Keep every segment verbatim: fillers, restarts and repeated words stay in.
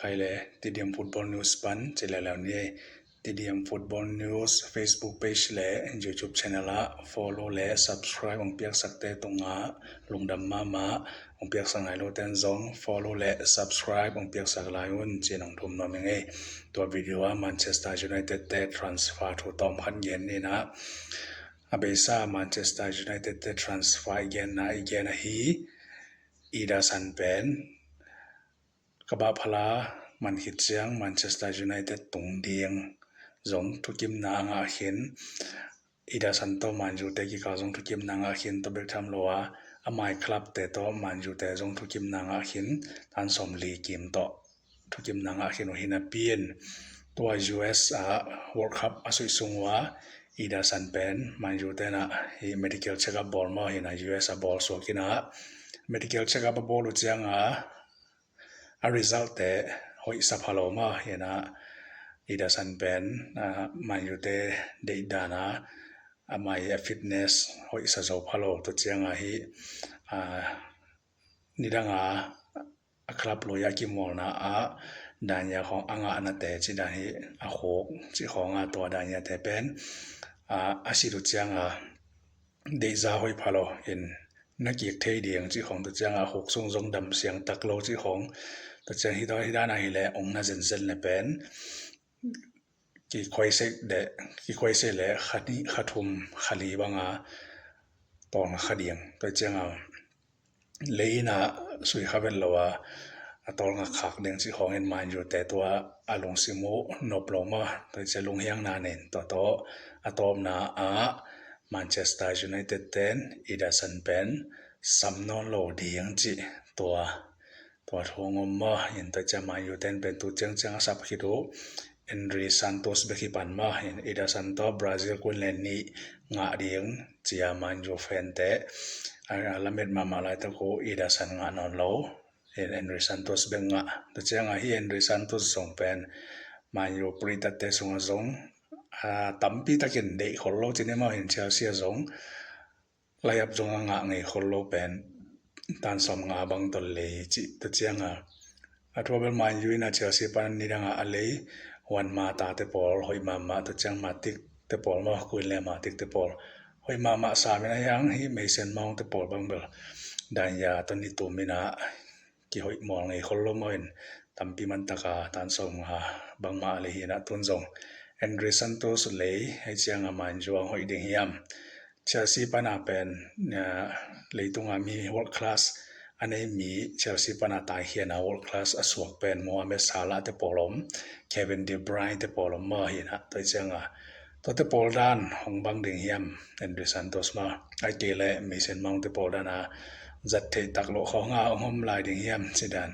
Ai le T D M Football News pan ci leuleu ni ei. T D M Football News Facebook page le YouTube channel ah follow le subscribe hong piaksakte tungah lungdam mahmah. Hong piaksak nai loten zong follow le subscribe hong piaksak lai un ci-in hong thum nuam ing ei. Tua video ah Manchester United te transfer thu tawm khat gen ni ei. A beisa Manchester United te transfer i genna i gen ahi. Ederson pen ka bah phala man khit ciang Manchester United tung ding zong thukimna a ngah khin. Ederson tawh Man U te kikal zong thukimna a ngah khin. Tua bek tham lo a, amah i club te tawh Man U te zong thukimna a ngah khin. Tan sawmli kim tawh thukimna a ngah khin uh hi napi-in, tua U S a World Cup a suih sung uh a, Ederson pen Man U te in ah hih medical check up bawl maw hi-in ah, U S a bawl suak hi-in ah, medical check up a bawl uh ciang a, a result te hoihsa pha lo maw hi-in ah, Ederson pen, ah, Man U te deihdan a amah i a fitness hoihsa zo pha lo. Tua ciang a hih, ah, nidang a a club lui a kimawlna ah danya khawng a ngahnate cih dan hi, a khuk cih khawng a, tua danyate pen, ah, a sit uh ciang a deihza hoih pha lo in na kik thei ding cih khawng, tua ciang a khuk sung zong dam siang tak lo cih khawng, tua ciang hih, hih dan a hi leh ong na zenzen le pen kikhuaisek le, kikhuaisek le kha ni, kha thum, kha li bang a tawlnga kha ding. Tua ciang a lei in ah sui kha vet lo a, a tawlnga khak ding cih khawng in Man U te tua a lungsim uh nop lo maw. Tua ciang lunghiang na nei-in tua tawh a tawpna ah Manchester United ten Ederson pen sam nawn lo ding cih tua, tua thu hong om maw. In tua ciang Man U ten pen tu ciangciang a sap khit uh Andrey Santos bek hi pan maw. In Ederson tawh Brazil kun le nih ngah ding ci-a Man U fan te a, a lamet mahmah laitak uh Ederson ngah nawn lo. In Andrey Santos bek ngah. Tua ciang a hih Andrey Santos zong pen Man U puritate sungah zong, ah, tampi takin deih khol lo ci ni maw. In Chelsea ah zong layap zong a ngah ngei khol lo pen tan sawmnga bang tawh lei cih. Tua ciang a, a tua bel Man U in a Chelsea pan nidang a a lei Juan Mata te pawl hoih mahmah, tua ciang Matip te pawl maw, Quinn le Matip te pawl hoih mahmah sam in a, hiang hih Mason Mount te pawl bang bel danya tawh ni tum in a kihoih mual ngei khol lo maw. In tampi man tak a tan sawmnga bangmah a lei hi-in ah, tun zong Andrey Santos lei, ahih ciang a Man U hong hoih ding hiam? Chelsea pan a pen, ah, leitung a mi world class a nei mi, Chelsea pan a taikhiatna world class a suak pen Mohamed Salah te pawl om, Kevin De Bruyne te pawl om maw hi-in ah, tua ciang a tuate pawl dan hong bang ding hiam Andrey Santos maw? Ahih kei leh Mason Mount te pawl dan a zat theih tak loh khawng a hong om lai ding hiam ci dan.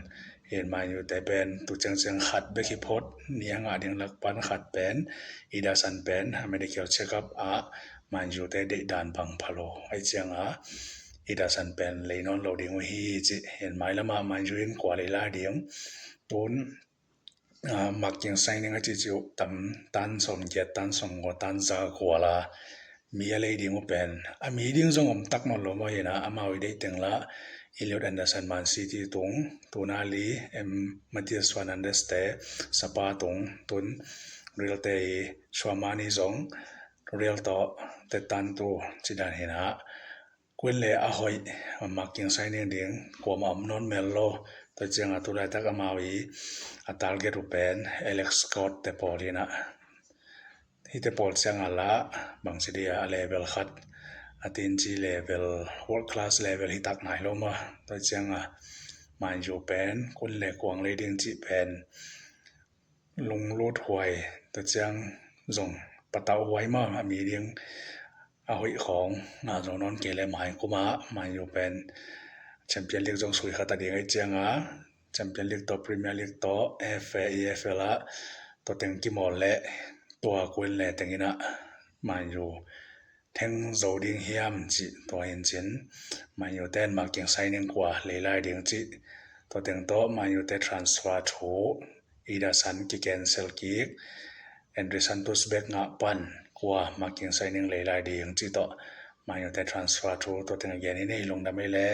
In Man U te pen tu ciangciang khat bek hi phot, nih a ngah ding lak pan khat pen Ederson pen a medical check up ah Man U te deihdan bang pha lo. Ahih ciang a Ederson pen lei nawn lo ding uh hi ci. In mailam ah Man U in kua lei lai ding? Tun, ah, marquee signing a cih cih uh tam, tan sawmgiat, tan sawmnga, tan za kual a mi a lei ding uh pen a mi ding zong om tak nawn lo maw hi-in ah, amau i deih teng lah Elliot Anderson Man City tung, tun a li em Mateus Fernandes te Spurs tung, tun Real te i Tchouaméni zong Real tawh te tan tu ci dan hi-in ah, Quinn le a hoih marquee signing ding kuamah om nawn mel lo. Tua ciang a tu laitak amau i a target uh pen Alex Scott te pawl hi-in ah, hihte pawl ciang a lah bangci dia a level khat, a tinci level, world class level hi tak nai lo maw. Tua ciang a Man U pen Quinn le kua hong lei ding cih pen lunglut huai, tua ciang zong patauh huai maw, a mi ding a hoih khawng ngah zo nawn kei leh mai kum ah Man U pen Champion League zong sui kha ta ding ahih ciang a, Champion League tawh, Premier League tawh, F A, E F L ah tua teng kimawl leh tua Quinn le teng in ah Man U theng zo ding hiam cih tua hi-in cin, Man U ten marquee signing kua lei lai ding cih, tua teng tawh Man U te transfer thu, Ederson ki cancel kik, Andrey Santos bek ngah pan kua marquee signing lei lai ding cih tawh Man U te transfer thu tua teng a gen hi-in ah, lungdam ei le.